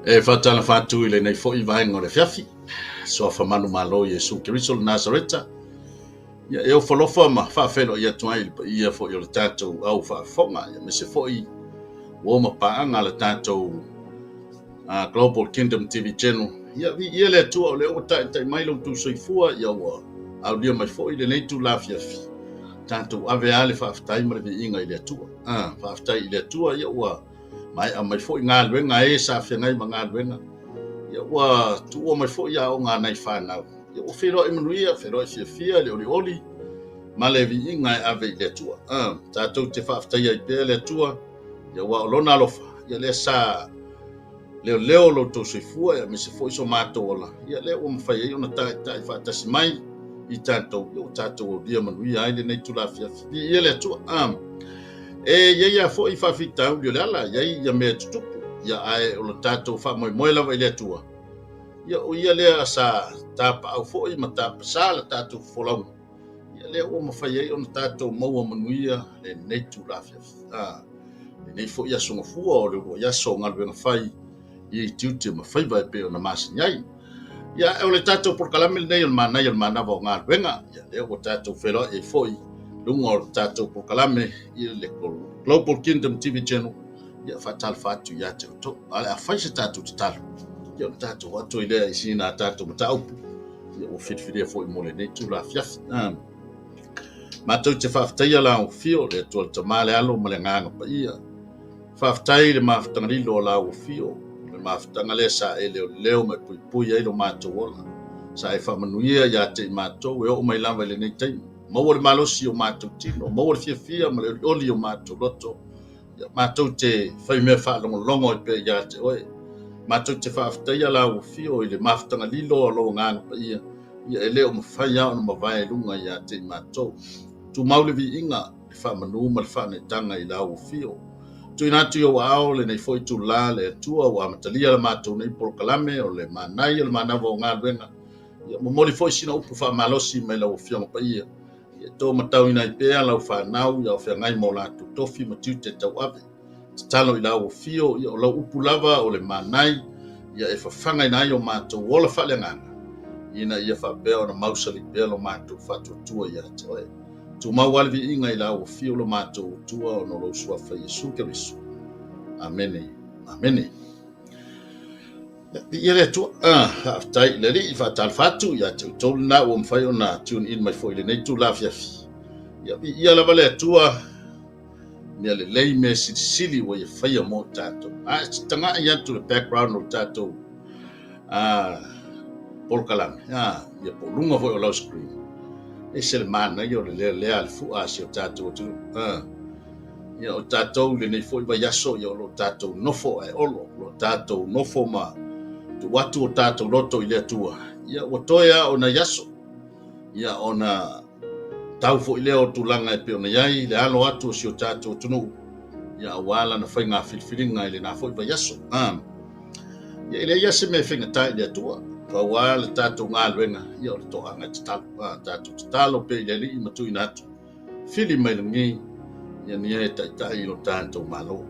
E faatalofa atu i lenei foi vaega o le afiafi, suafa manumalo Iesu Keriso o le Nasareta. Ia, e ofo alofa ma faafeiloai atu ai i le paia foi o le tatou au faafofoga, aemaise foi uo ma paaga a le tatou Global Kingdom TV Channel. Ia, viia le Atua o lea ua taitai mai lo outou soifua, ia ua aulia mai foi lenei itula afiafi. Tatou ave lava le faafetai ma le viiga i le Atua. Faafetai i le Atua, ia ua maea mai foi galuega a e sa feagai ma galuega, ia ua tuua mai foi aoga a nai fanau, ia ua feiloai manuia, feiloai fiafia le olioli ma le viiga e ave i le Atua. Tatou te faafetaia ai pea le Atua, ia aua o lona alofa, ia lea sa leoleo lo outou soifua, aemaise foi so matou ola, ia lea ua mafai ai ona taitai faatasi mai i tatou, ia ua tatou aulia manuia ai lenei itula afiafi. Viia le Atua. E i ai lava foi faafitauli o le ala, e i ai ia mea e tutupu, ia ae o lo tatou faamoemoe lava i le Atua, ia o ia lea sa tapaau foi ma tapasā le tatou folauga, ia lea ua mafai ai ona tatou maua manuia lenei itula afiafi. Lenei foi aso Gafua o le uluai aso o galuega fai i tiute ma faiva e pei ona masani ai. Ia, o le tatou polokalame lenei o le manaia o le manava o galuega, ia lea ua tatou feiloai ai foi i luga o le tatou polokalame i le Global Kingdom TV Channel. Ia, faatalofa atu ia te outou. Ae o le a fai se tatou tatalo, ia ona tatou ato ai lea i sina tatou mataupu, ia ua filifilia foi mo lenei itula afiafi. Matou te faafetaia la Afio, le Atua le Tama, le Alo ma le Agaga Paia. Faafetai i le mafutaga lilo o la Afio, o le mafutaga lea sa e leoleo ma e puipui ai lo matou ola. Sa e faamanuia ia te i matou e oo mai lava i lenei taimi. Maua le malosi o matou tino, maua le fiafia ma le olioli o matou loto. Ia matou te fai mea faalogologo ai pea ia te oe. Matou te faafetaia la Afio i le mafutaga lilo o lou Agaga Paia, ia e le o mafai lava ona mavae i luga ia te i matou. Tumau le viiga, le faamanu ma le faaneetaga i la Afio. Tuuina atu i ou aao lenei foi itula, le Atua ua amatalia la matou nei polokalame o le manaia o le manava o galuega. Ia momoli foi sina upu faamalosi mai lau Afioga Paia. Ia to matauina ai pea lau fanau ia o feagai ma o latou tofi ma tiute tauave. Tatalo i lau Afio, ia o lau upu lava o le manai, ia e fafagaina ai o matou ola faaleagaga, ina ia faapea ona mausali pea lo matou faatuatua ia te oe. Tumau lava le viiga i lau Afio lo matou Atua ona o lou Suafa Iesu Keriso. Amene. Amene. Viia le Atua. Faafetai i le Alii, faatalofa atu ia te outou lena ua mafai ona tune in mai foi i lenei itula afiafi. Ia viia lava le Atua, mea lelei, mea silisili ua ia faia mo i tatou. A e tagai atu le background o le tatou polokalame, ia po o luga foi o lau screen, e ese le manaia o le lealea a le fua a si o tatou atunuu. Ia o tatou i lenei foi vaiaso, ia o lo o tatou nofo ae olo, o lo o tatou nofo ma tuu atu o tatou loto i le Atua. Ia ua toe lava o nai aso, ia ona tau foi lea o tulaga e pei ona i ai le alo atu o si o tatou atunuu, ia aua lana faiga filifiliga i lena foi vaiaso. Ia e leai lava se mea e faigata i le Atua, pau lava le tatou galuega, ia o le toaga e tatalo. Tatou tatalo pea i le Alii ma tuuina atu Fili mai lagi, ia nia e taitai i lo tatou Malo.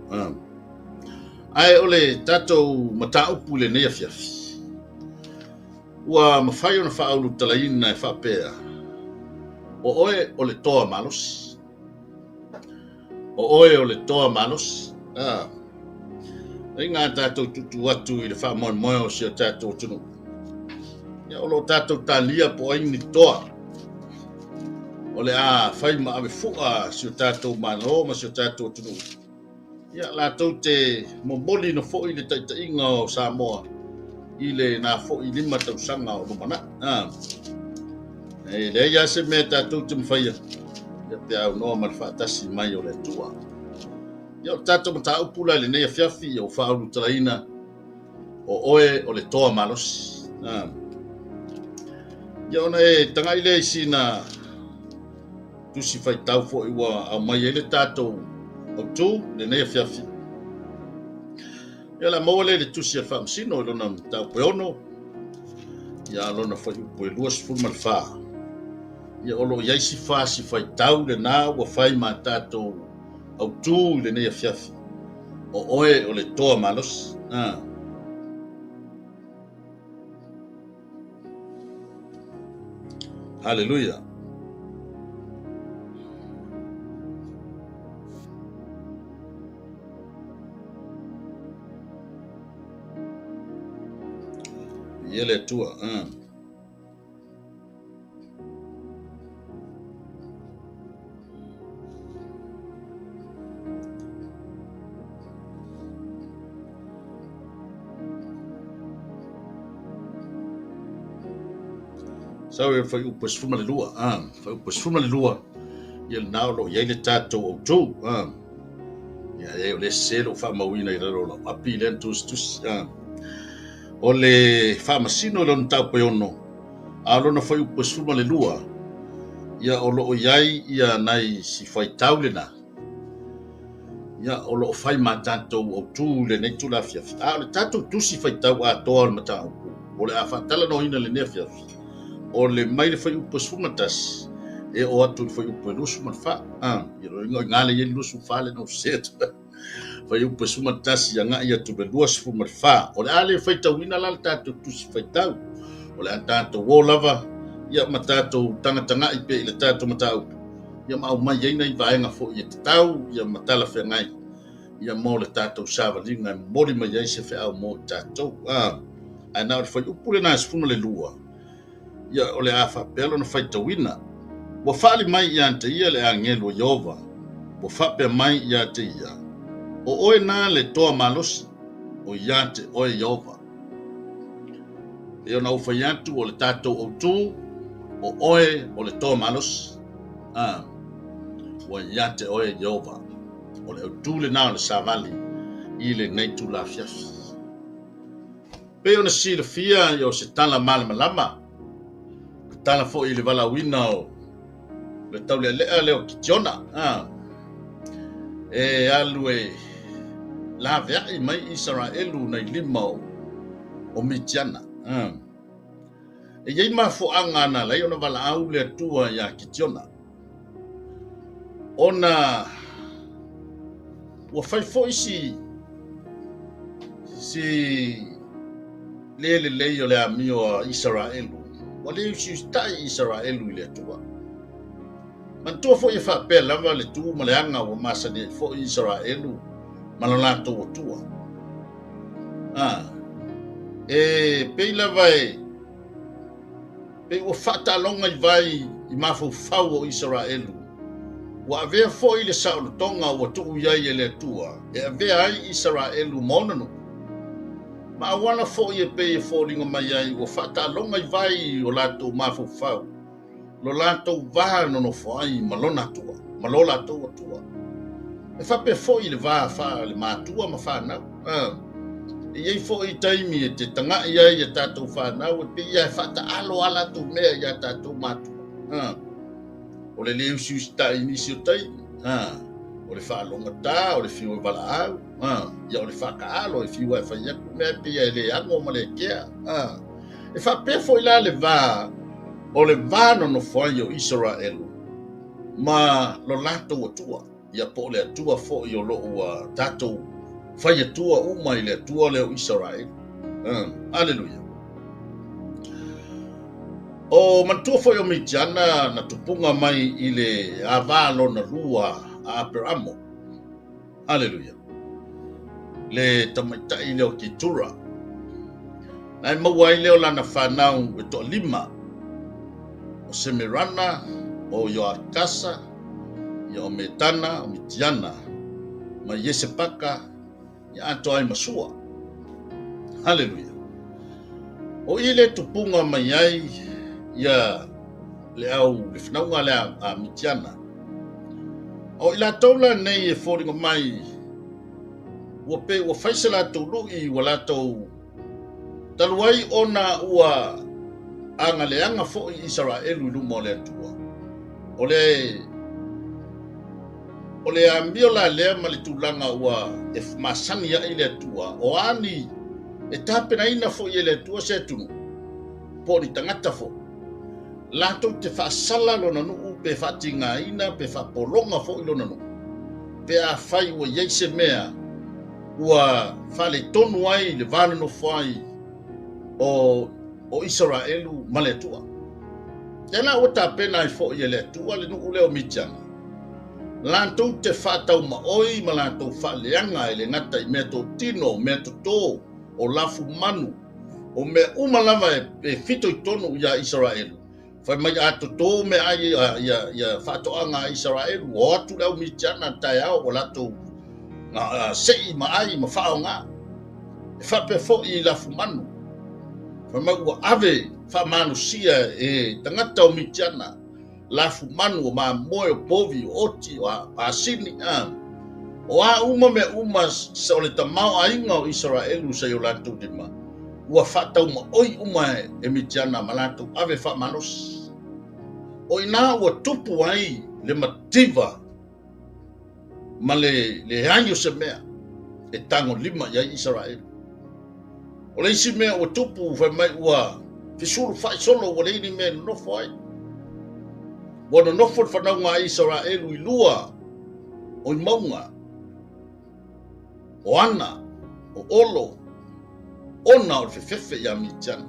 Ae o le tatou mataupu i lenei afiafi, ua mafai ona faaulutalaina e faapea, o oe o le toa malosi. O oe o le toa malosi. Aiga tatou tuutuu atu i le faamoemoe o si o tatou atunuu. Ia, o lo o tatou talia po o ai ni toa o le a fai ma ave fua si o tatou Malo ma si o tatou atunuu. Ia, latou te momoliina foi le taitaiga o Samoa i lena foi 5 tausaga o lumanai. E leai lava se mea tatou te mafaia, ia pe aunoa ma le faatasi mai o le Atua. Ia, o le tatou mataupu la i lenei afiafi, ia ua faaulutalaina o oe o le toa malosi. Ia ona e tagai lea i sina tusi faitau foi ua aumai ai le tatou autu i lenei afiafi. Ia o le a maua lea i le tusi a le Faamasino i lona mataupu e 6, ia lona fuaiupu e 24. Ia o lo o i ai si fasi faitau lena ua fai ma tatou autu i lenei afiafi. O oe o le toa malosi. Haleluia. Ia le Atua. Sorry, fuaiupu e 12. Fuaiupu e 12. Ia lena o lo o i ai le tatou autu. Ia e o le sese lou faamauina i lalo o lau api lea na tusitusi. O le faamasino i lona mataupu e 6, a o lona fuaiupu e 12, ia o lo o i ai ia nai si faitau lena, ia o lo o fai ma tatou autu i lenei itula afiafi. A o le tatou tusi faitau atoa o le mataupu, o le a faatalanoaina i lenei afiafi, o le mai le fuaiupu e 11 e oo atu i le fuaiupu e 24. Ia o i ina lea e i ai le 24 lea na ou sese atu ai. Fuaiupu e 11 agai atu i le 24. O le a le faitauina la le tatou tusi faitau. O le a tatou o lava ia ma tatou tagatagai pea i le tatou mataupu ia ma aumai ai nai vaega foi e tatau ia ma talafeagai ia mo le tatou savaliga e momoli mai ai se feau mo i tatou. Ae na o le fuaiupu lena e 12, ia o le a faapea lona faitauina. Ua faaali mai ia te ia le agelu o Ieova, ua faapea mai ia te ia, O oe na le toa malosi, o ia te oe Ieova. Pei ona ou fai atu o le tatou autu, o oe o le toa malosi. Ua ia te oe Ieova. O le autu lena o le savali i lenei itula afiafi. Pei ona silafia ia o se tala malamalama, na tala foi i le valaauina o le taulealea lea o Kitiona, e alu e laveai mai Isaraelu nai lima o Mitiana. E i ai mafuaaga na ala ai ona valaau le Atua iā Kitiona, ona ua fai foi si si le lelei o le amio a Isaraelu, ua le usiusitai Isaraelu i le Atua. Manatua foi e faapea lava le tu ma le aga ua masani ai foi Isaraelu ma lo latou Atua. E pei lava e pei ua faataaloga i vai i mafaufau o Isaraelu, ua avea foi le saolotoga ua tuu i ai e le Atua e avea ai Isaraelu ma ona nuu. Ma auala foi e pei e foliga mai ai ua faataaloga i vai i o latou mafaufau lo latou va nonofo ai ma lona Atua, ma lo latou Atua. E faapea foi le va faale-matua ma fanau. E i ai foi taimi e te taga'i ai a tatou fanau e pei ia e faataalo a latou mea iā tatou matua. O le le usiusitai i nisi o taimi, o le faalogotā, o le fiu e valaau, ia o le faataalo e fiu e fai atu mea e pei e le ago ma le kea. E faapea foi la le va o le va nonofo ai o Isaraelu ma lo latou Atua, ia po o le Atua foi o lo o ua tatou fai Atua uma i le Atua lea o Isaraelu. Aleluia. O manatua foi o Mitiana na tupuga mai i le ava lona lua a Aperamo. Aleluia. Le tamaitai lea o Ketura. Na e maua ai lea o lana fanau e toalima, o Semerana, o Ioakasa, ia o Metana, o Mitiana, ma Iesepaka, ia atoa ai ma Sua. Haleluia. O i le tupuga mai ai ia le au le fanauga lea a Mitiana. O i latou la nei e foliga mai ua pei ua fai se latou lu'i ua latou talu ai ona ua agaleaga foi Isaraelu i luma o le Atua. O le O le amio la lea ma le tulaga ua e masani ai le Atua, o a ni e tapenaina foi e le Atua se atunuu, po o ni tagata foi, latou te faasala lona nuu pe faatigaina pe faapologa foi lona nuu, pe afai ua i ai se mea ua faaletonu ai le va nonofo ai o Isaraelu ma le Atua. Lea la ua tapena ai foi e le Atua le nuu lea o Mitiana, latou te faataumaoi ma latou faaleaga e le gata i meatotino, o meatotō, o lafumanu, o mea uma lava e fitoitonu iā Isaraelu. Fai mai a totō meaai ia faatoaga a Isaraelu, o atu le au Mitiana i le taeao ua latou sei ma ai ma faaaoga. E faapea foi i lafumanu. Fai mai ua ave faamalosia e tagata o Mitiana lafumanu o mamoe, o povi, o oti, o asini, a o a uma mea uma o le tamaoaiga o Isaraelu sa i o latou lima, ua faataumaoi uma e Mitiana ma latou ave faamalosi. O i ina ua tupu ai le mativa ma le leai o se mea e tagolima i ai Isaraelu. O le isi mea ua tupu, fai mai ua fesulufai solo, ua leai ni mea e nonofo ai. Ua nonofo le fanauga a Isaraelu i lua o i mauga, o Ana, o Olo, ona o le fefefe iā Mitiana.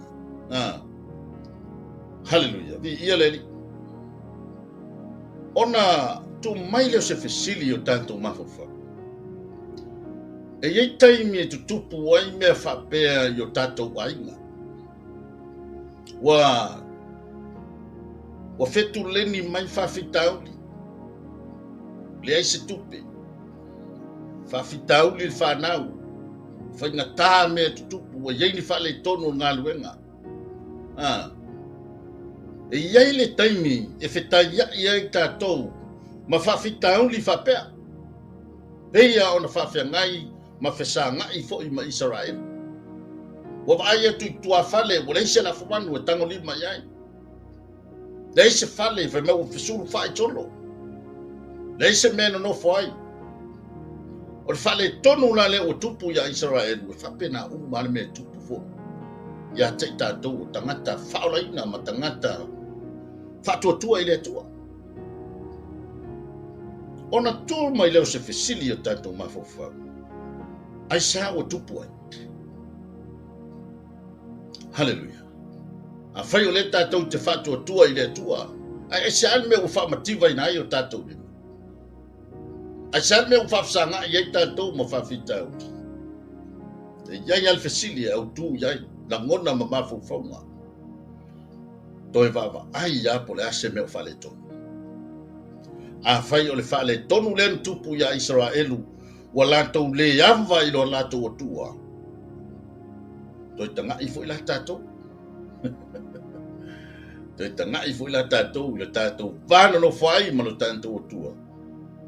Ah. Haleluia, viia le Alii. Ona tuu mai lea o se fesili i o tatou mafaufau. E i ai taimi e tutupu ai mea faapea i o tatou aiga. Ua ua fetuleni mai faafitauli, leai se tupe, faafitauli le fanau, faigata mea e tutupu, ua i ai ni faaletonu o le galuega. A, e i ai le taimi e fetaiai ai tatou ma faafitauli faapea, pei lava ona faafeagai ma fesagai foi ma Isaraelu. Ua vaai atu i tuafale ua leai se lafumanu e tagolima i ai. Leai se fale, fai mai ua fesulufai solo. Leai se mea e nonofo ai. O le faaletonu la lea ua tupu iā Isaraelu, e faapena uma lava le mea e tupu foi ia te i tatou o tagata faaolaina ma tagata faatuatua i le Atua. Ona tu mai lea o se fesili i o tatou mafaufau, aisea ua tupu ai? Haleluia. Afai o lea tatou te faatuatua i le Atua, ae aisea le mea ua faamativaina ai o tatou lima? Aisea le mea ua faafesagai ai tatou ma faafitauli? E i ai lava le fesili e autu i ai lagona ma mafaufauga. Toe vaavaai lava po o le a se mea o faaletonu. Afai o le faaletonu lea na tupu iā Isaraelu, ua latou le ava i lo latou Atua, toe tagai foi la tatou. Toe tagai foi la tatou i le tatou va nonofo ai ma lo tatou Atua.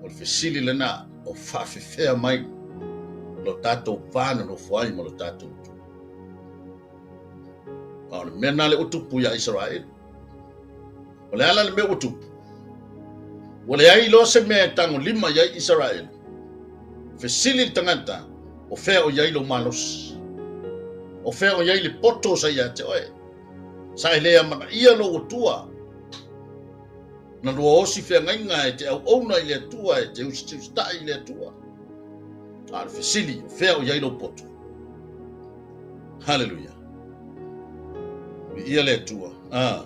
O le fesili lena, o faafefea mai lo tatou va nonofo ai ma lo tatou Atua? A o le mea lena lea ua tupu iā Isaraelu. O le a la le mea ua tupu? Ua leai loa se mea e tagolima i ai Isaraelu. Fesili le tagata, O fea o i ai lou malosi? O fea o i ai le poto sa ia te oe? Sa e le amanaia lou Atua? Na lua osi feagaiga e te auauna i le Atua, e te usitausita'i i le Atua. A o le fesili, o fea o i ai lou poto? Haleluia. Viia le Atua. Ah.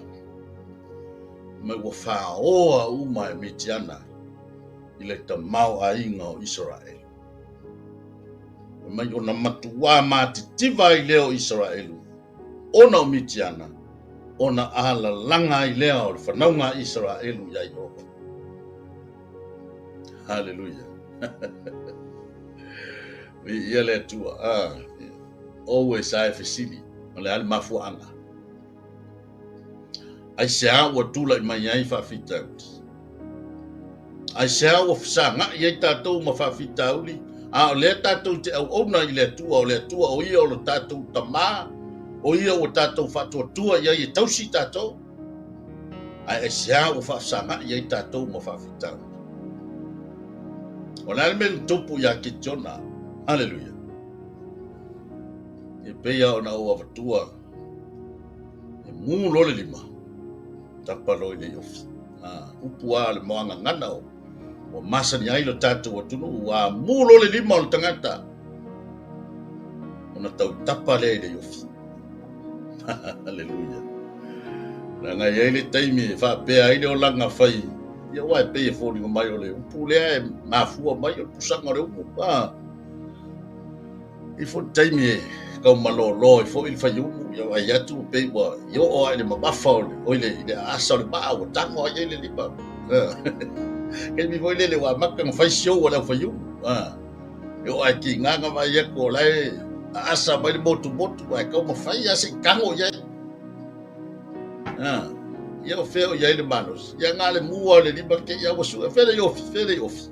Mai ua faoa uma e Mitiana i le tamaoaiga o Isaraelu. Mai ona matuā matitiva ai lea o Isaraelu, ona o Mitiana, ona alalaga ai lea o le fanauga a Isaraelu iā Ieova. Haleluia. Viia le Atua. Ah, ou e sa e fesili, o le a le mafuaaga? Aisea ua tulai mai ai faafitauli? Aisea ua fesagai ai tatou ma faafitauli, a o lea tatou te auauna i le Atua, o le Atua o Ia o lo tatou Tama, o Ia ua tatou faatuatua i ai e tausi tatou? Ae aisea ua faafesagai ai tatou ma faafitauli? O le a le mea na tupu iā Kitiona? Haleluia! E pei lava ona ou avatua E mū loa le lima, tapa loa i le iofi. A, upu a le moagagana o ua masani ai lo tatou atunuu, a mū loa le lima o le tagata, ona tau tapa lea i le iofi. Haleluia. Leaga e i ai le taimi e faapea ai le olaga fai, ia aua e pei e foliga mai o le upu lea e mafua mai o le pusaga o le umu. A i foi le taimi e tau malolo ai foi le faiumu, ia vaai atu ua pei ua i oo lava i le mamafa o le, oi le aasa o le maa ua tago lava i ai le lima. Taimi foi lele ua amata ona fai show a le aufaiumu. E oo lava i tiga na vaai atu o la e aasa mai le motumotu ae taumafai lava se i tago i ai. Ia o fea o i ai le malosi? Ia na o le mu lava o le lima te i a ua sue, fea le ofi, fea le ofi.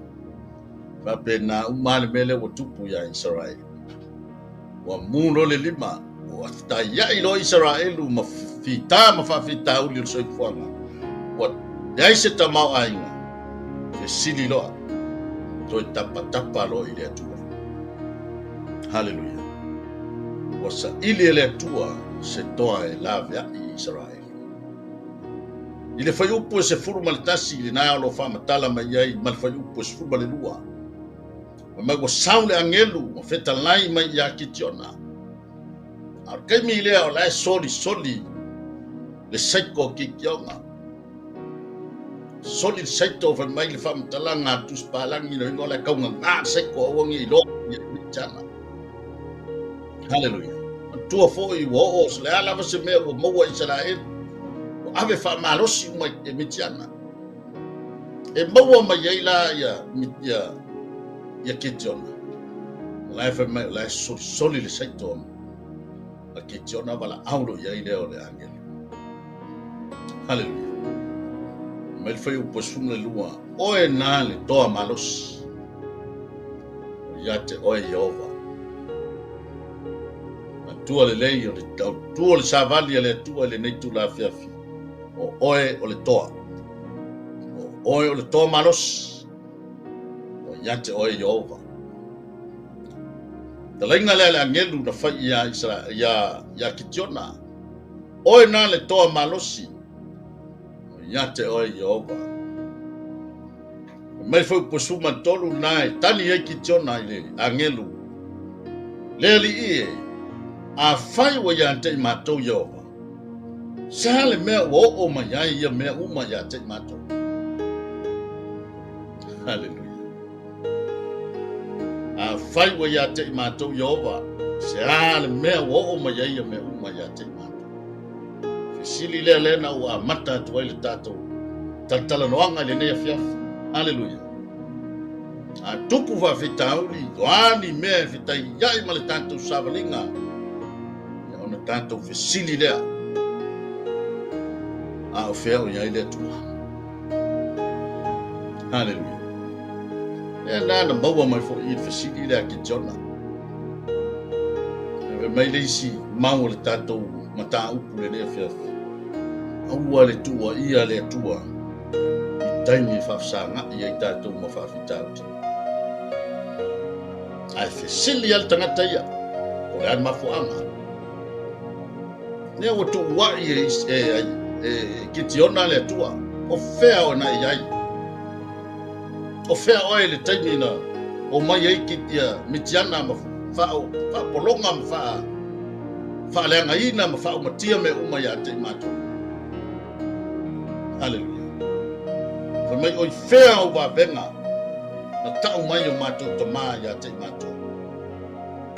Faapena uma lava le mea lea ua tupu ia Isaraelu. Ua mu loa le lima, ua taiai loa Isaraelu ma fita ma faafitauli o le soifuaga. Ua leai se tamaoaiga, fesili loa, toe tapatapa loa i le Atua. Haleluia! Ua saili e le Atua se toa e laveai i Isaraelu. I le fuaiupu e 11 i lena o lo o faamatala mai ai ma le fuaiupu e 12, fai mai ua sau le agelu ma fetalai mai ia Kitiona. A o le taimi lea o la e solisoli le saito a Kitiona. Soli le saito fai mai le faamatalaga a Tusi Palagi le igoa o la e taugagā le saito aua ne i iloa i Mitiana. Haleluia. Manatua foi ua oo o le a lava se mea ua maua e Isaraelu, ua ave faamalosi uma e Mitiana. E maua mai ai la ia, ia, ia Kitiona. O la e fai mai o la e solisoli le saito a Kitiona valaau loa i ai lea o le agelu. Haleluia. Mai le fuaiupu e 12, Oe na le toa malosi, o ia te oe Ieova. Matua lelei o le tautua o le savali a le Atua i lenei itula afiafi, o oe o le toa. O oe o le toa malosi, o ia te oe Ieova. Talaiga lea a le agelu na fai ia, ia, ia Kitiona, Oe na le toa malosi, o ia te oe Ieova. Fai mai foi 13 lena e tali ai Kitiona i le agelu, Le Alii e, afai ua ia te i matou Ieova, se a le mea ua oo mai ai ia mea uma ia te i matou? Haleluia. Afai ua ia te i matou Ieova, se a le mea ua oo mai ai ia mea uma ia te i matou? Fesili lea lea na ua amata atu ai le tatou talatalanoaga i lenei afiafi. Aleluia. A tupu faafitauli, o a ni mea e fetaiai ma le tatou savaliga, ia ona tatou fesili lea, a o fea o i ai le Atua? Haleluia. Lea la na maua mai foi i le fesili lea a Kitiona. Ave mai le isi mau o le tatou mataupu lenei afiafi. Aua le tuuaia le Atua i taimi e faafesagai ai tatou ma faafitauli. Ae fesili lava le tagata ia, po o le a le mafuaaga. Lea ua tuuai e, e, e Kitiona le Atua, o fea oe na e i ai? O fea oe i le taimi na omai ai ia Mitiana ma faapologa ma faaleagaina ma faaumatia mea uma ia te i matou? Haleluia. Fai mai, oi fea au vavega na tau mai o matou tamā ia te i matou?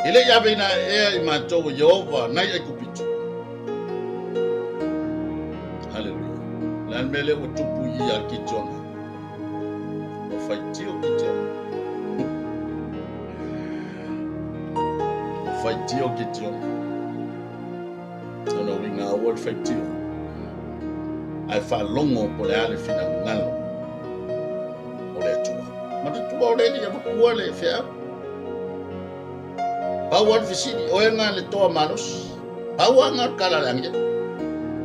E le i aveina ea i matou e Ieova nai Aikupito? Haleluia. Le a le mea lea ua tupu i ia Kitiona? Ua faitio Kitiona. Ua faitio Kitiona. Lona uiga aua le faitio, ae faalogo po o le a le finagalo o le Atua. Manatua o le Alii e avatua le feau. Pau lava le fesili, o ega le toa malosi. Pau lava lena o le tala a le agelu.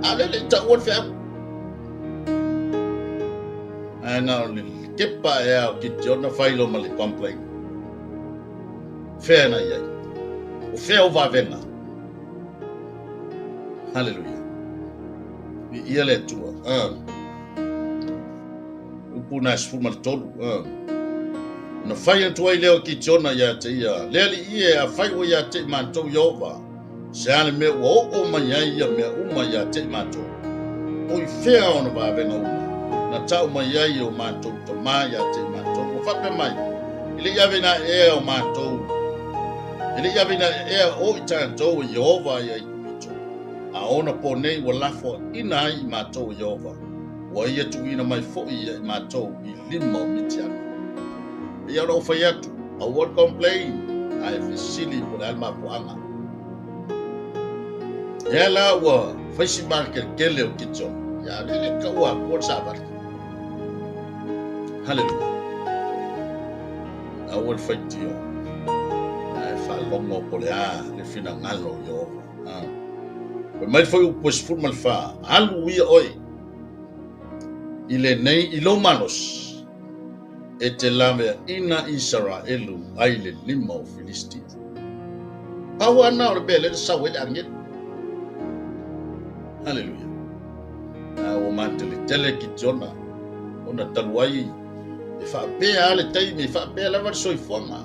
A o lea e le i taua le feau. Ae na o le kepa ea o Kitiona fai loa ma le complain. Fea na i ai? O fea o vavega? Haleluia. Viia le Atua. Ah. Upu na e 13. Ah. Ona fai atu ai lea o Kitiona ia te ia, Le Alii e, afai ua ia te i matou Ieova, se a le mea ua oo mai ai ia mea uma ia te i matou? O i fea ona vavega uma na tau mai ai e o matou tamā ia te i matou? Ua faapea mai, E le i ave ina ea o matou, e le i ave ina ea o i tatou e Ieova i Aikupito, a ona po nei ua lafoaina ai i matou e Ieova, ua ia tuuina mai foi ia i matou i lima o Mitiana. Pei ona ou fai atu, aua le complain, ae fesili po o le a le mafuaaga. Lea la ua fai si makeletele o Kitiona, ia le le taua atua le savali. Haleluia. Aua le faitio, ae faalogo po o le a le finagalo o Ieova. Ah. Fai mai foi upu e 14, alu ia oe i lenei i lou malosi, e te laveaina Isaraelu ai le lima o Filistia. Pau ana o le mea lea na sau ai le agelu. Haleluia. A ua mateletele Kitiona ona talu ai e faapea a le taimi, e faapea lava le soifuaga.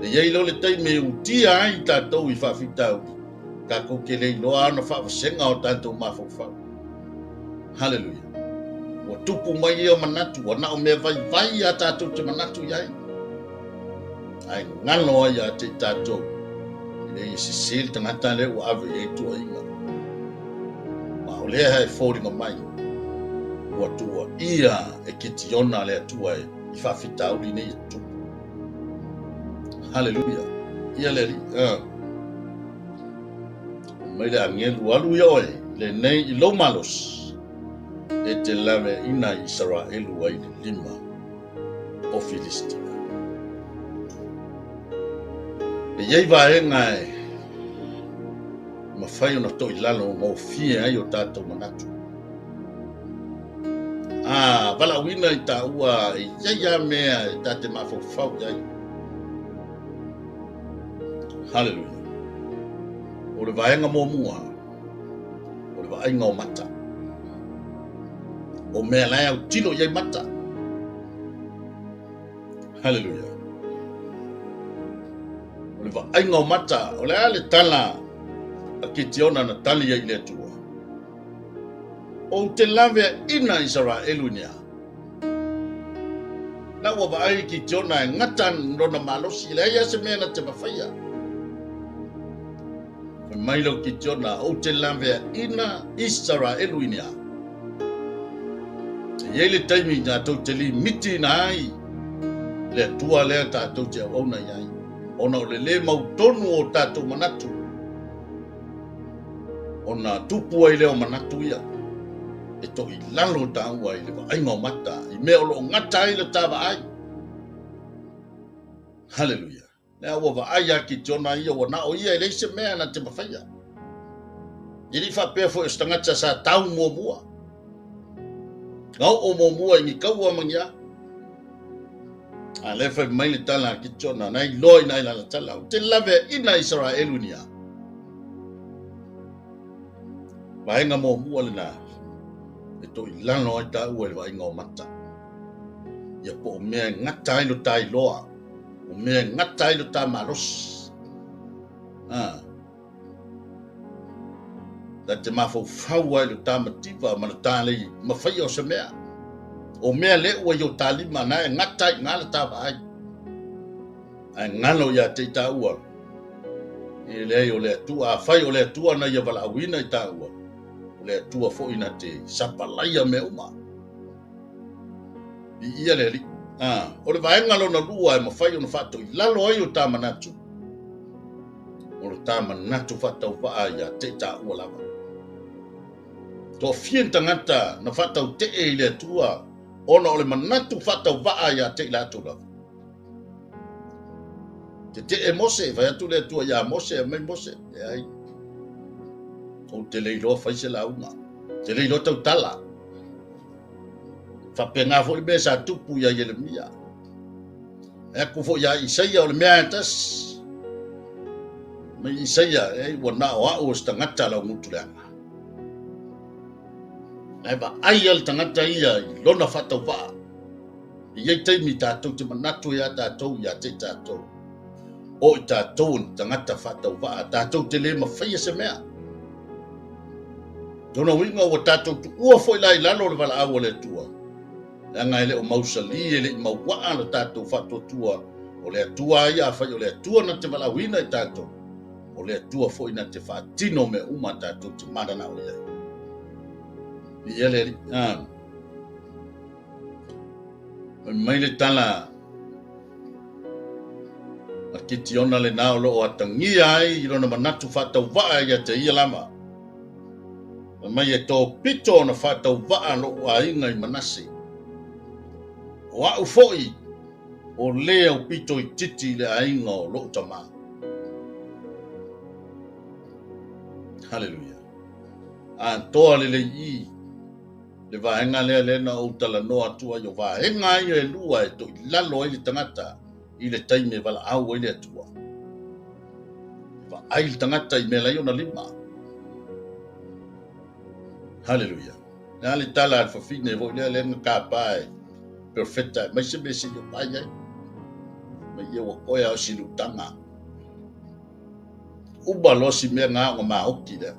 E i ai loa le taimi e utia ai tatou i faafitauli, tatou te le iloa ona faavasega o tatou mafaufau. Haleluia. Ua tupu mai ia manatu, ua na o mea vaivai a tatou te manatu i ai. Ae galo ai ia te i tatou, e le ia sese le tagata lea ua ave i ai tuuaiga. Ma o lea e foliga mai, ua tuuaia e Kitiona le Atua i faafitauli nei e tutupu. Haleluia. Ia le Alii. Mai le agelu alu ia oe lenei i lou malosi e te laveaina i Isaraelu ai le lima o Filistia. E i ai vaega e mafai ona toilalo gofie ai o tatou manatu. A valaauina i taua e i ai lava mea e ta te mafaufau i ai. Haleluia. O le vaega muamua, o le vaaiga o mata. O mea la e autilo i ai mata. Haleluia. O le vaaiga o mata, o le a le tala a Kitiona na tali ai i le Atua? Ou te laveaina Isaraelu i ni a? La ua vaai Kitiona e gata lona malosi, e leai lava se mea na te mafaia. Fai mai lau Kitiona, ou te laveaina Isaraelu i ni a? E i ai le taimi tatou te limiti ina ai le Atua lea tatou te auauna i ai, ona o le lē mautonu o tatou manatu, ona tupu ai lea o manatu ia e toilalo taua i le vaaiga o mata, i mea o lo o gata ai le ta vaai. Haleluia. Lea ua vaai a Kitiona ia, ua na o ia e leai se mea na te mafaia. E le i faapea foi o se tagata sa tau muamua. Na oo muamua i ni taua ma ni a. A lea fai mai le tala a Kitiona, na iloa ina ai lana tala, ou te laveaina Isaraelu ni a. Vaega muamua lena, e toilalo ai taua i le vaaiga o mata. Ia po o mea e gata ai lo ta iloa, o mea e gata ai lo ta malosi. Ah. Ta te mafaufau ai lo ta mativa ma lo ta lei mafaia o se mea. O mea le ua i o ta lima na e gata i ngā la ta vaai. Ae galo ia te i taua. E leai o le Atua, afai o le Atua na ia valaauina i taua, o le Atua foi na te sapalaia mea uma. Viia le Alii. Ah, o le vaega lona lua e mafai ona faatoilalo ai o ta manatu, o lo ta manatu faatauvaa ia te i taua lava. Toafia ni tagata na faatautee i le Atua ona o le manatu faatauvaa ia te i latou lava. Tetee Mose, fai atu le Atua iā Mose, fai mai Mose, leai, ou te le iloa fai se lauga, te le iloa tautala. Faapena foi le mea sa tupu iā Ieremia. E aku foi iā Isaia o le mea e tasi. Mai Isaia, e ua na o au o se tagata lau gutu leaga. Ae vaai a le tagata ia i lona faatauvaa. E i ai taimi tatou te manatu ai a tatou ia te i tatou. O i tatou o ni tagata faatauvaa, tatou te le mafaia se mea. Lona uiga ua tatou tuua foi la i lalo o le valaau a le Atua, leaga e le o mausali e le i mauaa lo tatou faatuatua o le Atua ia afai o le Atua na te valaauina i tatou, o le Atua foi na te faatino mea uma tatou te mananao i ai. Viia le Alii. Ah. Fai mai le tala a Kitiona lena o lo o atagia ai i lona manatu faatauvaa ia te ia lava. Fai mai e topito ona faatauvaa lo'u aiga i Manase. O a'u foi o le aupito itiiti i le aiga o lo'u tamā. Haleluia. Atoa lelei i le vaega lea lea na ou talanoa atu ai, o vaega ia e lua e toilalo ai le tagata i le taimi e valaau ai le Atua. E vaai le tagata i mea lai ona lima. Haleluia. Le a le tala a le fafine foi lea lea na tapa e perfecta mai se mea se i o mai ai. Mai ia ua koe a o silutaga. Uma loa si mea na ona maoti lea.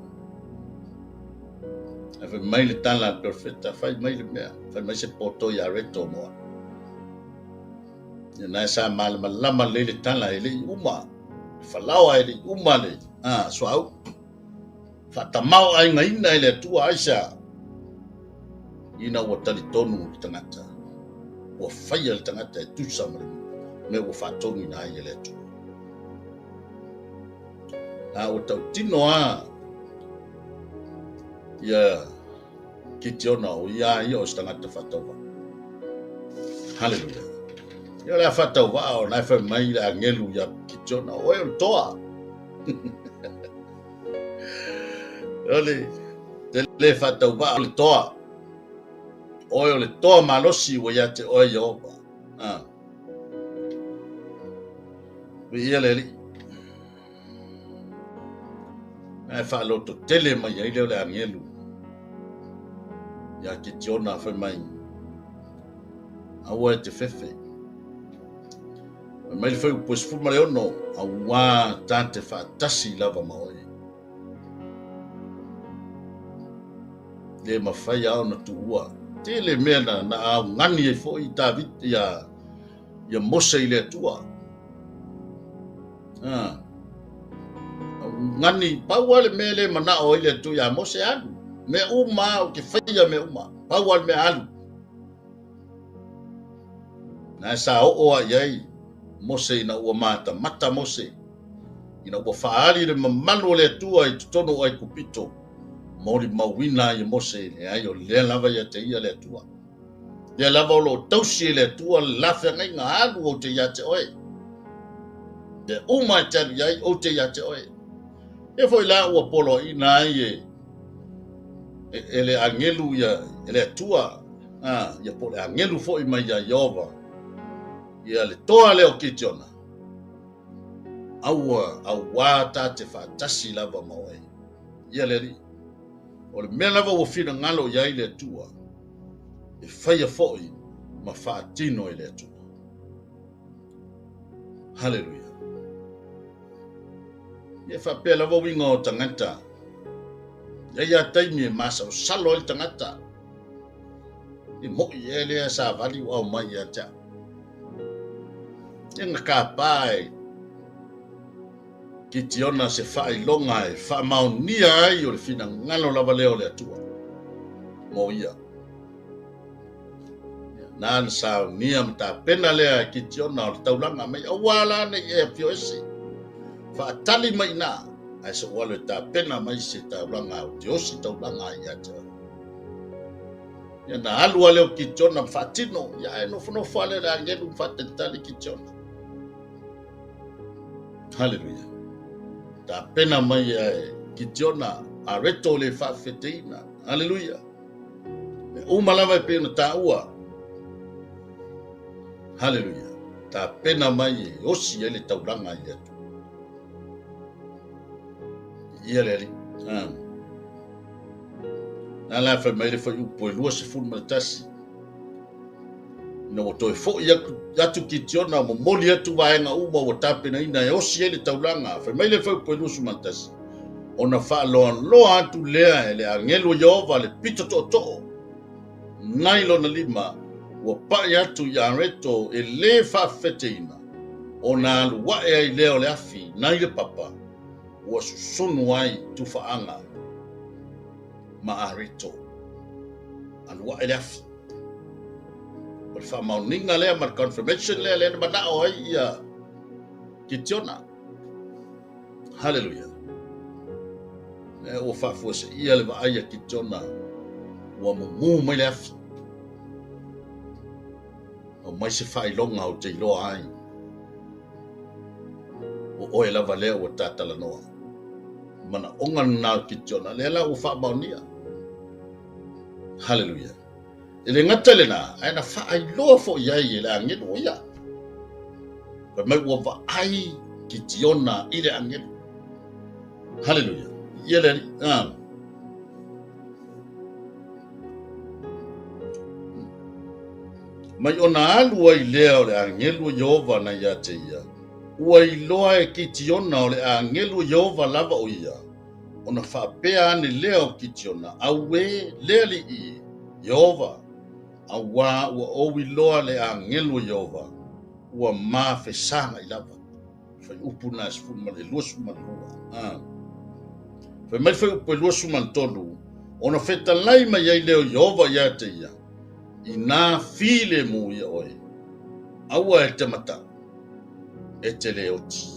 Ae fai mai le tala a le perofeta, fai mai le mea, fai mai se poto ia reto mo au. Ia na sa malamalama lelei le tala e le i uma, le falaoa e le i uma le a, suauu. Faatamaoaigaina e le Atua aisea? Ina ua talitonu le tagata, ua faia le tagata e tusa ma le mea ua faatonuina ai e le Atua. A ua tautino lava ia Kitiona o ia ia o se tagata faatauvaa. Haleluia. Ia o le a faatauvaa o na e fai mai le agelu ia Kitiona, o oe o le toa. O le te le faatauvaa o le toa. Oe o le toa malosi ua ia te oe Ieova. Ah. Viia le Alii. Ae faalototele mai ai lea o le agelu ia Kitiona fai mai, aua e te fefe. Fai mai le fuaiupu e 16, auā ta te faatasi lava ma oe. Le mafai lava ona tuua. Tele mea na, na augani ai foi David, ia, ia Mose i le Atua. Ah. Augani, pau lava le mea le manao ai le Atua ia Mose, alu. Mea uma ou te faia mea uma. Pau lava le mea alu. Na sa oo a i ai Mose ina ua matamata Mose, ina ua faaali le mamalu o le Atua i totonu o Aikupito, molimauina ai e Mose, leai o lea lava ia te ia le Atua. Lea lava o lo o tausi e le Atua le la feagaiga, alu ou te ia te oe. Mea uma e te alu i ai, ou te ia te oe. Ia foi la ua poloaiina ai e, e, e le agelu ia, e le Atua, a, ia po o le agelu foi mai ia Ieova, ia le toa lea o Kitiona, aua, auā ta te faatasi lava ma oe. Ia le Alii. O le mea lava ua finagalo i ai le Atua, e faia foi ma faatino e le Atua. Haleluia. Ia faapea lava uiga o tagata. Ia ia taimi e masalosalo ai le tagata. E mo'i ea lea savali ua aumai ia te au. Ia na kapā e Kitiona se faailoga e faamaonia ai o le finagalo lava lea o le Atua mo ia. Na na saunia ma tapena lea e Kitiona o le taulaga mai auā la nei e afio ese. Faatali mai ina, ae se ou alu e tapena mai se taulaga ou te osi taulaga ai ia te oe. Ia na alu lava lea o Kitiona ma faatino, ia ae nofonofo lava lea o le agelu ma faatalitali Kitiona. Haleluia. Tapena mai e Kitiona areto le faafeteina. Haleluia. Mea uma lava e pei ona taua. Haleluia. Tapena mai e osi ai le taulaga i le Atua. Ia le Alii. Ah. Na la fai mai le fuaiupu e 21. Ina ua toe foi atu, atu Kitiona, momoli atu vaega uma ua tapenaina e osi ai le taulaga. Fai mai le fuaiupu e 21. Ona faaloaloa atu lea e le agelu o Ieova le pito tootoo nai lona lima, ua pai atu i Areto e lē faafefeteina, ona alu ae ai lea o le afi nai le papa, ua susunu ai tufaaga ma Areto. Alu ae le afi. O le faamaoniga lea ma le confirmation lea lea na manao ai ia Kitiona. Haleluia. Lea ua faafuaseia le vaai a Kitiona ua mumu mai le afi. Aumai se faailoga ou te iloa ai o oe lava lea ua ta talanoa. Manaoga lena o Kitiona, lea la ua faamaonia. Haleluia. E le gata i lena, ae na faailoa foi ai e le agelu o ia. Fai mai ua vaai Kitiona i le agelu. Haleluia. Ia le Alii. Ah. Mai ona alu ai lea o le agelu o Ieova na ia te ia, ua iloa e Kitiona o le agelu o Ieova lava o ia, ona faapea ane lea o Kitiona, Auē le Alii e, Ieova, auā ua ou iloa le agelu o Ieova, ua mafesagaʻi lava. Fuaiupu na 22. Ah. Fai mai le fuaiupu e 23, ona fetalai mai ai lea o Ieova ia te ia, inā filemu ia oe, aua e te mataʻu, e te lē oti.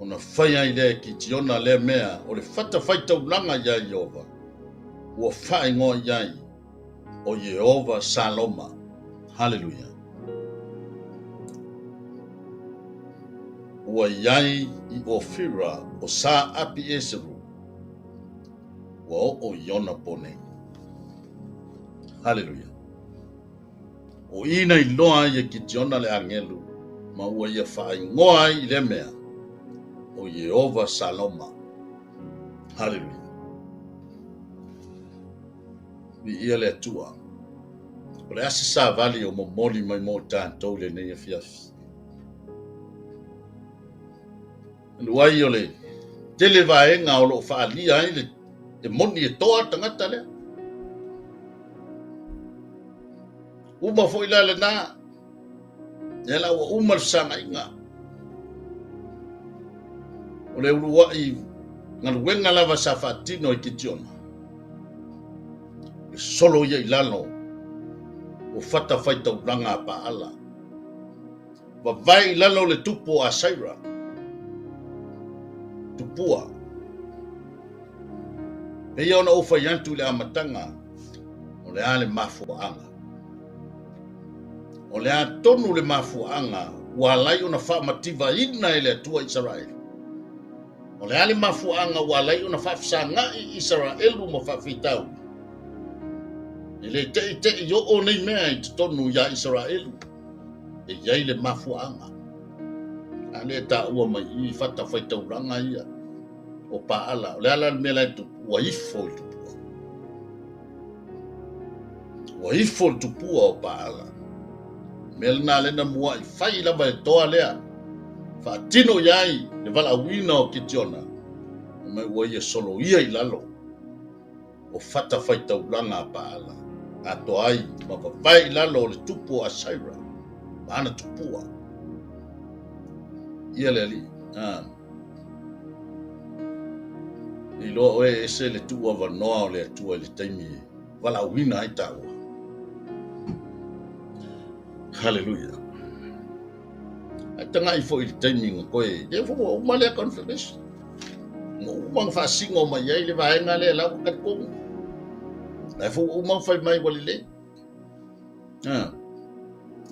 Ona fai ai lea e Kitiona lea mea o le fatafaitaulaga iā Ieova, ua faaigoa i ai o Ieova Saloma. Haleluia! Ua i ai i Ofira o Sa Api-Eseru, ua oo i ona po nei. Haleluia! O i na iloa ai e Kitiona le agelu ma ua ia faaigoa ai i lea mea o Ieova Saloma. Haleluia! Viia le Atua. O le a se savali o momoli mai mo tatou i lenei afiafi? Alu ai o le tele vaega o lo o faaalia ai le e moni e toa le tagata lea. Uma foi la lena, lea la ua uma le fesagaiga. O le uluai galuega lava sa faatino i Kitiona, le solo ia i lalo o fatafaitaulaga a Paala. Vavae i lalo le tupu o Asaira, tupua. Pei ona ou fai atu i le amataga, o le a le mafuaaga? O le a tonu le mafuaaga ua ala ai ona faamativaina e le Atua Isaraelu? O le a le mafuaaga ua ala ai ona faafesagaʻi Isaraelu ma faafitauli? E le teʻiteʻi oo nei mea i totonu iā Isaraelu. E i ai le mafuaaga. A lea e taua mai i i fatafaitaulaga ia o Paala. O le a la le mea la e tupu? Ua ifo i le tupua. Ua ifo le tupua o Paala. Mea lena lea na muaʻi fai lava e toa lea. Faatino i ai le valaauina o Kitiona, mai ua ia soloia i lalo o fatafaitaulaga a Paala, atoa ai ma vavae i lalo o le tupu o Asaira ma ana tupua. Ia le Alii. Ah. Iloa oe e ese le tuuavanoa o le Atua i le taimi e valaauina ai taua. Haleluia. Ae tagai foi i le taimi na koe, lea foi ua uma lea confirmation. Ua uma na faasino mai ai le vaega lea la ua talitonu. Ae foi ua uma na fai mai ua lelei. Ah.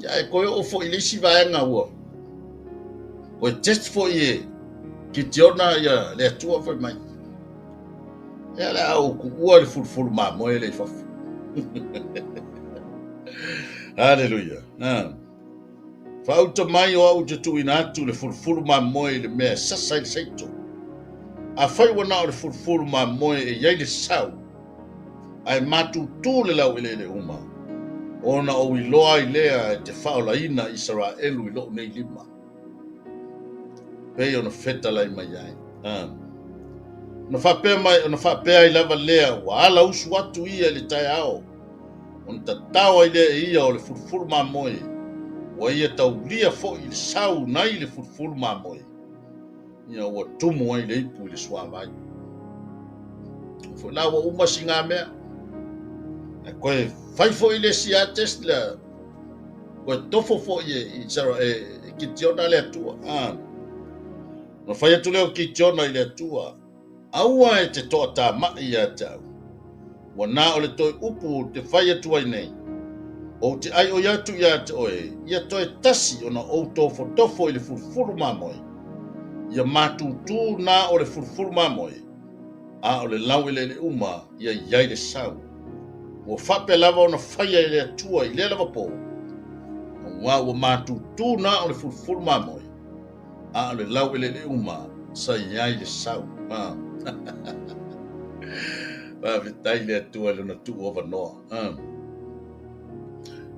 Ia ae koe oo foi i le isi vaega ua koe test foi e Kitiona ia le Atua fai mai. Ia le a ou tuua le fulufulu mamoe lea i fafo. Haleluia. Ah. Faauta mai o au ou te tuuina atu le fulufulu mamoe i le mea e sasa ai le saito. Afai ua na o le fulufulu mamoe e i ai le sau, ae matutu le laueleele uma, ona ou iloa ai lea e te faaolaina Isaraelu i lou nei lima. Pei ona fetalai mai ai. Ona faapea mai, ona faapea ai lava lea, ua ala usu atu ia i le taeao, ona tatao ai lea e ia o le fulufulu mamoe, ua ia taulia foi i le sau nai le fulufulu mamoe, ia ua tumu ai le ipu i le suavai. Foi la ua uma siga mea, ae toe fai foi le isi a test lea, toe tofo foi e, e Kitiona le Atua. Ah. Ona fai atu lea o Kitiona i le Atua, Aua e te toatamai ia te au, ua na o le toe upu ou te fai atu ai nei, ou te aioi atu ia te oe, ia toe tasi ona ou tofotofo i le fulufulu mamoe, ia matutu na o le fulufulu mamoe, a o le laueleele uma ia i ai le sau. Ua faapea lava ona faia e le Atua i lea lava po, aua ua matutu na o le fulufulu mamoe, a o le laueleele uma sa i ai le sau. Faafetai i le Atua i lona tuu avanoa.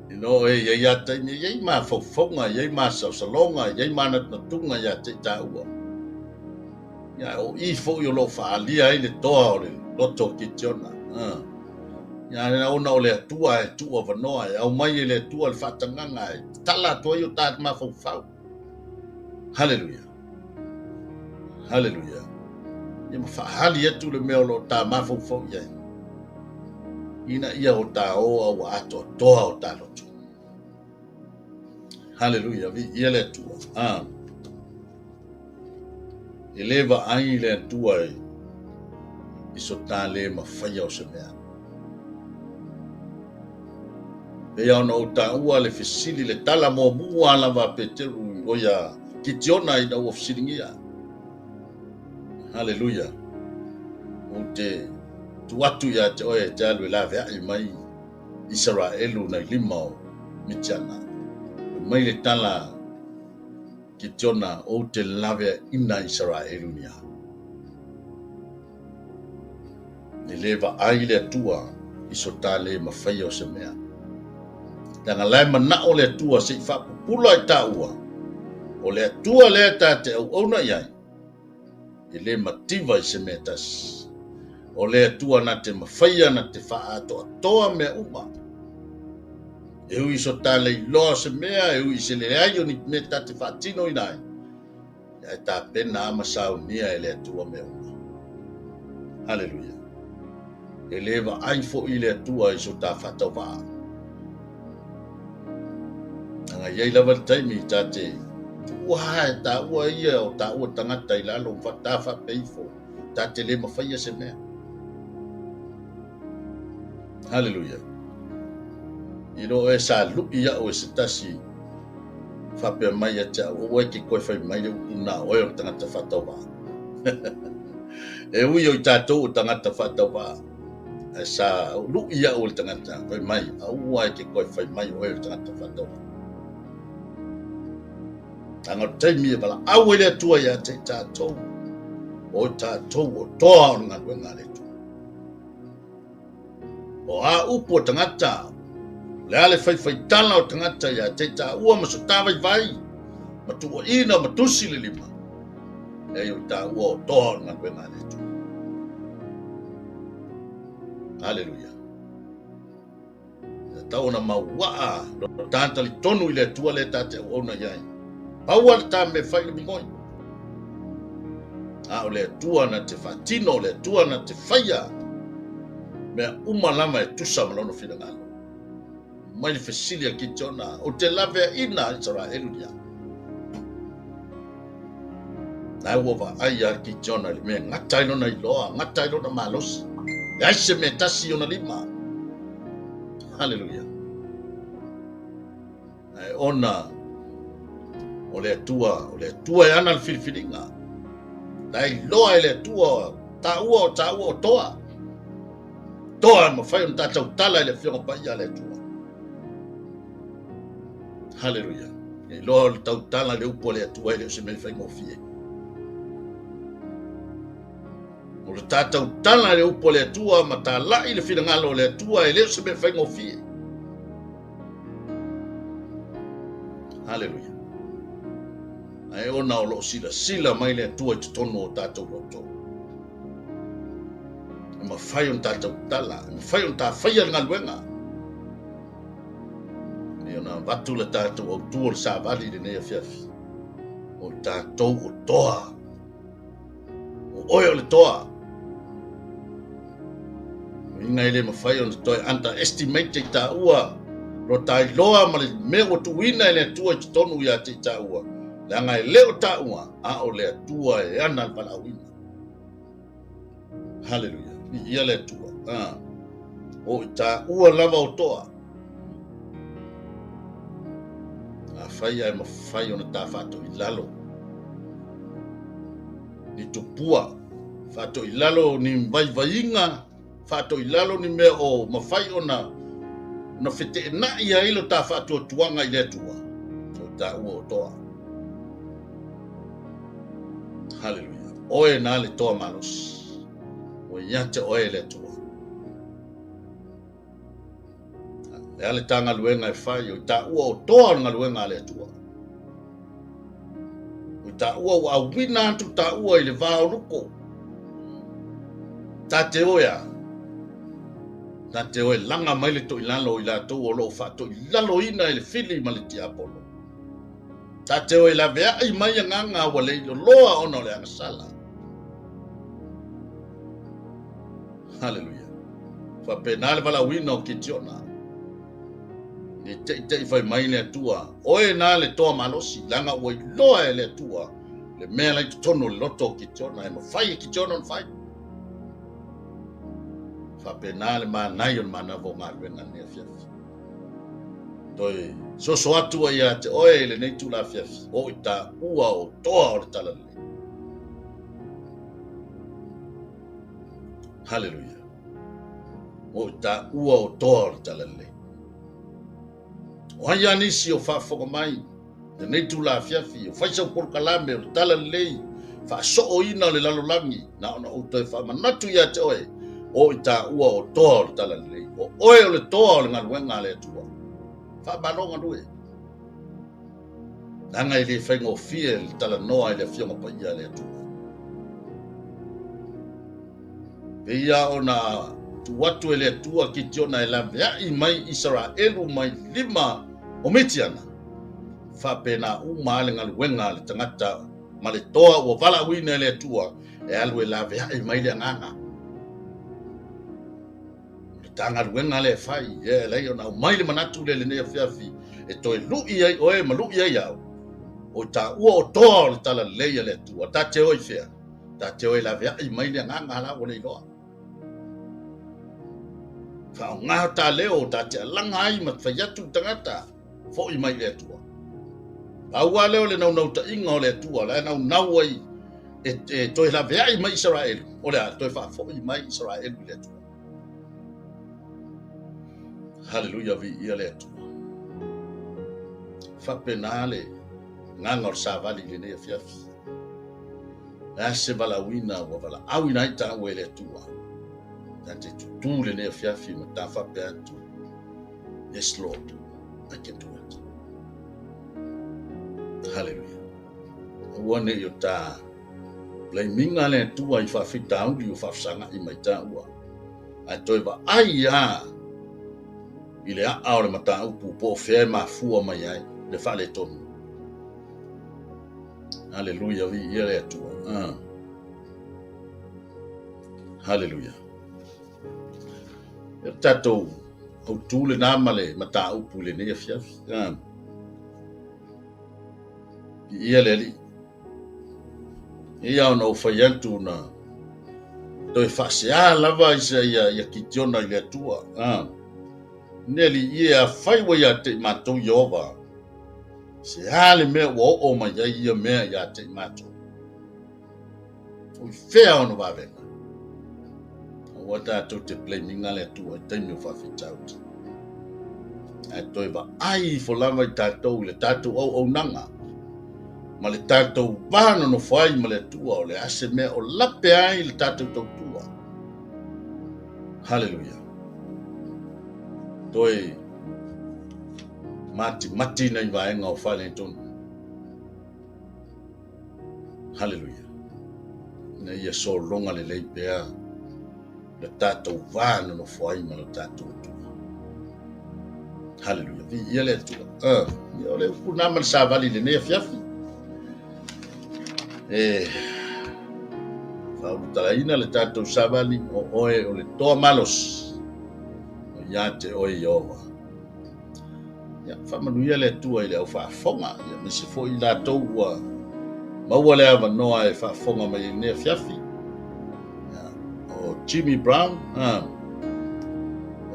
You know, e i ai a taimi, e i ai mafaufauga, e i ai masalosaloga, e i ai manatunatuga ia te i taua. Ia, o i foi o lo o faaalia ai le toa o le loto o Kitiona. Ia, ona o le Atua e tuu avanoa, e aumai e le Atua le faatagaga e tatala atu ai o ta mafaufau. Haleluia. Haleluia. Ia ma faahali atu le mea o lo o ta mafaufau i ai. Ina ia o ta o a ua atoatoa o ta loto. Haleluia. Viia le Atua. Ah. E le vaai le Atua i so ta le mafaia o se mea. Pei lava ona ou taua le fesili, le tala muamua lava a Peteru, o ia Kitiona ina ua fesiligia. Haleluia. Ou te tuu atu ia te oe e te alu e laveai mai Isaraelu nai lima o Mitiana. Fai mai le tala Kitiona, ou te laveaina Isaraelu ni a. E le vaai le Atua i so ta le mafaia o se mea. Leaga la e manao le Atua se i faapupula i taua, o le Atua lea ta te auauna i ai, e le mativa i se mea tasi. O le Atua na te mafaia na te faaatoatoa mea uma. E ui i so ta leiloa o se mea, e ui i se leai o ni mea ta te faatinoina ai, ae tapena a ma saunia e le Atua mea uma. Haleluia. E le vaai foi le Atua i so ta faatauvaa. Leaga e i ai lava le taimi ta te tuua e taua ia o taua tagata i lalo ma ta faapea ifo, ta te le mafaia se mea. Haleluia. I lo e sa lui au e se tasi faapea mai ia te au, aua e te koe fai mai le upu na oe o le tagata faatauvaa. E ui o i tatou o tagata faatauvaa, ae sa lui au e le tagata fai mai, aua e te koe fai mai oe o le tagata faatauvaa. Leaga o le taimi e valaau ai le Atua ia te i tatou, o i tatou o toa o le galuega a le Atua. O a upu a tagata, o le a le faifaitala o tagata ia te i taua ma so ta vaivai, ma tuuaina ma tusi le lima, leai o i taua o toa o le galuega a le Atua. Haleluia. E tatau ona mauaa lo ta talitonu i le Atua lea ta te auauna i ai. Pau lava le ta mea e fai le migoi. A o le Atua na te faatino, o le Atua na te faia mea uma lava e tusa ma lona finagalo. Mai le fesili a Kitiona, ou te laveaina Isaraelu ia. La ua vaai a Kitiona i le mea e gata ai lona iloa, gata ai lona malosi. Leai se mea tasi i ona lima. Haleluia. Ae ona o le Atua, o le Atua e ana le filifiliga. La e iloa e le Atua, taua o taua o toa. Toa e mafai ona ta tautala i le Afioga Paia a le Atua. Haleluia. E iloa o le tautala i le upu a le Atua e le o se mea faigofie. O le ta tautala i le upu a le Atua ma talai le finagalo o le Atua e le o se mea faigofie. Haleluia. Ae ona o lo o silasila mai le Atua i totonu o tatou loto. E mafai ona ta tautala, e mafai ona ta faia le galuega. E ona avatu le tatou autu o le savali i lenei afiafi. O tatou o toa. O oe o le toa. Uiga e le mafai ona toe underestimate i taua lo ta iloa ma le mea ua tuuina e le Atua i totonu ia te i taua, leaga e le o taua, a o le Atua e ana le valaauina. Haleluia. Viia le Atua. Ah. O i taua lava o toa. Afai ae mafai ona ta faatoilalo ni tupua, faatoilalo ni vaivaiga, faatoilalo ni mea o mafai ona ona feteenai ai lo ta faatuatuaga i le Atua, o i taua o toa. Haleluia. Oe na le toa malosi. Ua ia te oe le Atua. Le a le ta galuega e fai, o i taua o toa o le galuega a le Atua. O i taua ua auina atu taua i le va o luko. Ta te o e a? Ta te o e laga mai le toilalo i latou o lo o faatoilaloina e le fili ma le tiapolo. Ta te o e laveai mai agaga ua le iloloa ona o le agasala. Haleluia. Faapena le valaauina o Kitiona. Ne teitei fai mai le Atua, oe na le toa malosi, leaga ua iloa e le Atua le mea la i totonu o le loto o Kitiona, e mafai e Kitiona ona fai. Faapena le manai o le manava o galuega i lenei afiafi. Toe soso atu ai ia te oe i lenei itula afiafi, o i taua o toa o le talalelei. Haleluia. O i taua o toa o le talalelei. O ai a nisi o faafofoga mai lenei itula afiafi, o fai sau polokalame o le talalelei, faasooina o le lalolagi, na ona ou toe faamanatu ia te oe, o i taua o toa o le talalelei. O oe o le toa o le galuega a le Atua. Faamalo galue. Leaga e le faigofie le talanoa i le Afioga Paia a le Atua. Pei lava ona tuu atu e le Atua Kitiona e laveai mai Isaraelu mai lima o Mitiana, faapena uma lava le galuega a le tagata ma le toa ua valaauina e le Atua e alu e laveai mai le agaga. O le ta galuega lea e fai, e ala ai ona aumai le manatu lea i lenei afiafi e toe lui ai oe ma lui ai au, o i taua o toa o le talalelei a le Atua. Ta te o i fea? Ta te o e laveai mai le agaga la ua le iloa. Faaaoga ta leo, ta te alaga ai ma fai atu i tagata, foi mai i le Atua. Pau lava lea o le naunautaiga o le Atua, la e naunau ai e toe laveai mai Isaraelu, o le a toe faafoi mai Isaraelu i le Atua. Haleluia, viia le Atua. Faapena le agaga o le savali i lenei afiafi. Le a se valaauina ua valaauina ai taua e le Atua. Ta te tutū lenei afiafi ma ta faapea atu, Yes, Lord, I can do it. Hallelujah. Aua ne i o ta blaminga le Atua i faafitauli o faafesagai mai taua. Ae toe vaai a i le aa o le mataupu po o fea e mafua mai ai le faaletonu. Haleluia, viia le Atua. Ah. Haleluia. E tatou autū lenā ma le mataupu i lenei afiafi. Ah. Viia le Alii. Ia ona ou fai atu na toe faasea lava isa ia, ia Kitiona i le Atua. Ah. Ne Alii ie afai ua ia te i matou Ieova, se a le mea ua oo mai ai ia mea ia te i matou. O i fea ona vavega. Aua tatou te blaminga le Atua i taimi o faafitauli. Ae toe vaai ifo lava i tatou i le tatou auaunaga ma le tatou va nonofo ai ma le Atua, o le a se mea o lape ai le tatou tautua. Haleluia. Toe matimati nai vaega o faaletonu. Haleluia. Ina ia sologa lelei pea. Le tatou va nonofo ai ma lo tatou Atua. Haleluia. Viia le Atua. Ia o le upu lena ma le savali i lenei afiafi. E faaulutalaina le tatou savali o oe o le toa malosi o ia te oe Ieova. Ia, faamanuia le Atua i le au faafofoga, ia aemaise foi i latou ua maua le avanoa e faafofoga mai ai i lenei afiafi. Ia, o Jimmy Brown,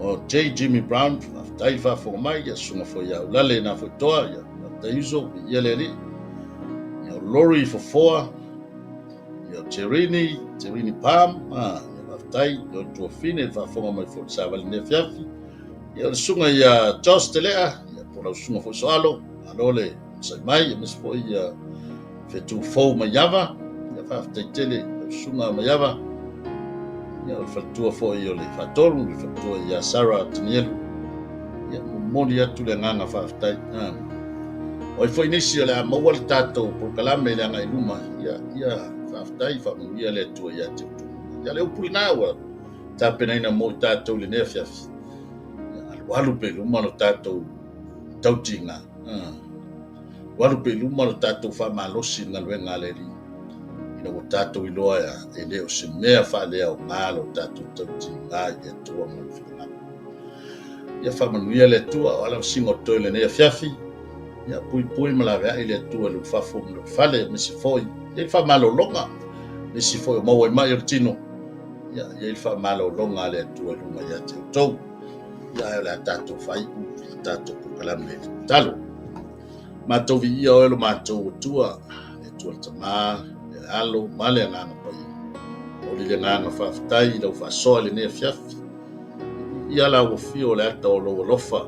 o J. Jimmy Brown, faafetai le faafofoga mai, ia susuga foi ia Ulale na foi toa, ia faafetai uso, viia le Alii. Ia, o Lori Fofoa, ia o Terini, Terini Palm, ia faafetai, ia o Tuafine le faafofoga mai foi i le savali i lenei afiafi. Ia o le susuga ia Josh Telea, ia po o lau susuga foi Soalo, malo le onosai mai, aemaise foi ia Fetu Fou Maiava, ia faafetai tele lau susuga Maiava. Ia o le faletua foi o le Faatolu, le faletua ia Sarah Tanielu. Ia momoli atu le agaga faafetai. O ai foi nisi o le a maua le tatou polokalame i le agai i luma, ia, ia faafetai, faamanuia le Atua ia te outou. Ia le upu lena ua tapenaina mo i tatou i lenei afiafi. Alualu pea i luma lo tatou tautiga. Alualu pea i luma lo tatou faamalosi i le galuega a le Alii, ina ua tatou iloa e le o se mea faaleaoga lo tatou tautiga i le Atua ma Lona finagalo. Ia faamanuia le Atua, o a lavasiga o totoe i lenei afiafi, ia puipui ma laveai le Atua i lou fafo ma lou fale, aemaise foi i le faamalologa, nisi foi o maua i mai o le tino, ia i ai le faamalologa a le Atua i luga ia te outou. Ia ae o le a tatou faaiu le tatou polokalame i le tatalo. Matou viia oe lo matou Atua, le Atua le Tama, le Alo ma le Agaga Paia. Momoli le agaga faafetai i lau faasoa i lenei afiafi. Viia lau afio o le ata o lou alofa,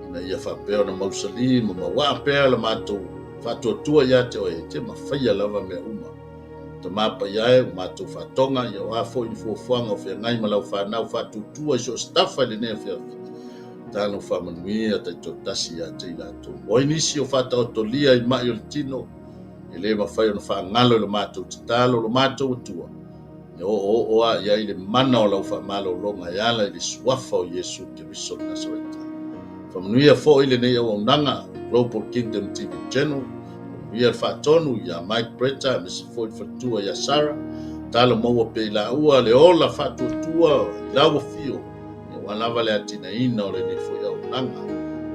ina ia faapea ona mausali ma mauaa pea la matou faatuatua ia te oe, e te mafaia lava mea uma. Tama Paia e, ua matou faatoga, ia o a foi ni fuafuaga o feagai ma lau fanau faatuatua i so o se tafa i lenei afiafi, talo faamanuia taitoatasi ia te i latou. O ai nisi o faataotolia i mai o le tino, e le mafai ona faagalo i lo matou tatalo, lo matou Atua, e oooo lava i ai le mana o lau faamalologa e ala i le suafa o Iesu Keriso o Nasareta. Faamanuia foi lenei auaunaga, Global Kingdom TV Channel, faamanuia le faatonu ia Mike Bretta aemaise foi le faletua ia Sarah, talo maua pea i laua le ola faatuatua i lau afio, aua lava le atinaeina o lenei foi auaunaga.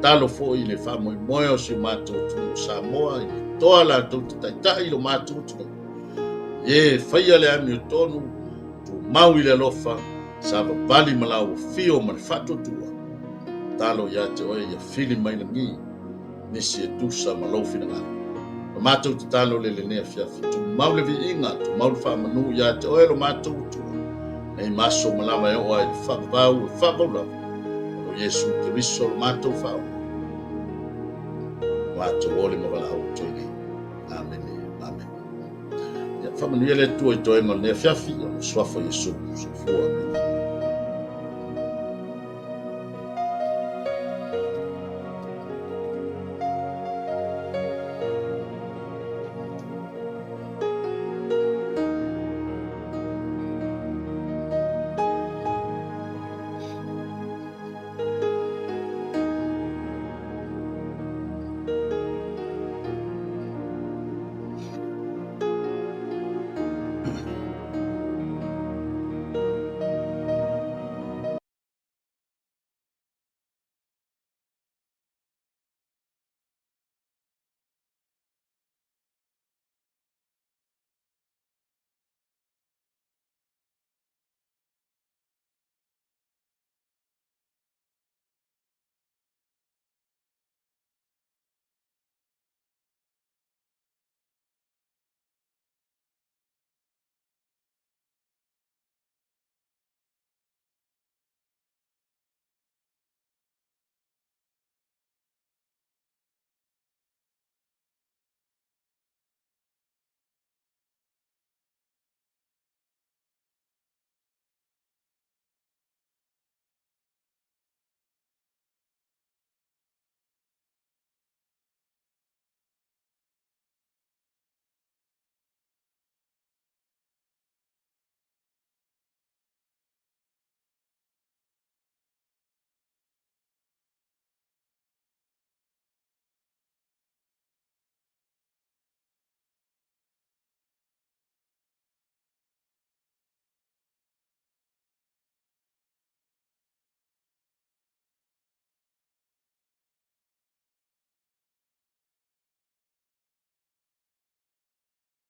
Talo foi i le faamoemoe o si o matou atunuu o Samoa i le toa latou te taitai i lo matou atunuu. E faia le amiotonu, tumau i le alofa, savavali ma lau afio ma le faatuatua. Tatalo ia te oe ia fili mai lagi nisi e tusa ma lou finagalo. Lo matou tatalo le lenei afiafi, tumau le viiga, tumau le faamanu ia te oe lo matou Atua, nei ma aso ma lava e oo ai i le faavavau e faavavau lava, o lo Iesu Keriso lo matou Faaola. Matou ole ma valaau atu ai nei. Amene, amene. Ia, faamanuia le Atua i toega o lenei afiafi, ona o le suafa o Iesu. Soifua.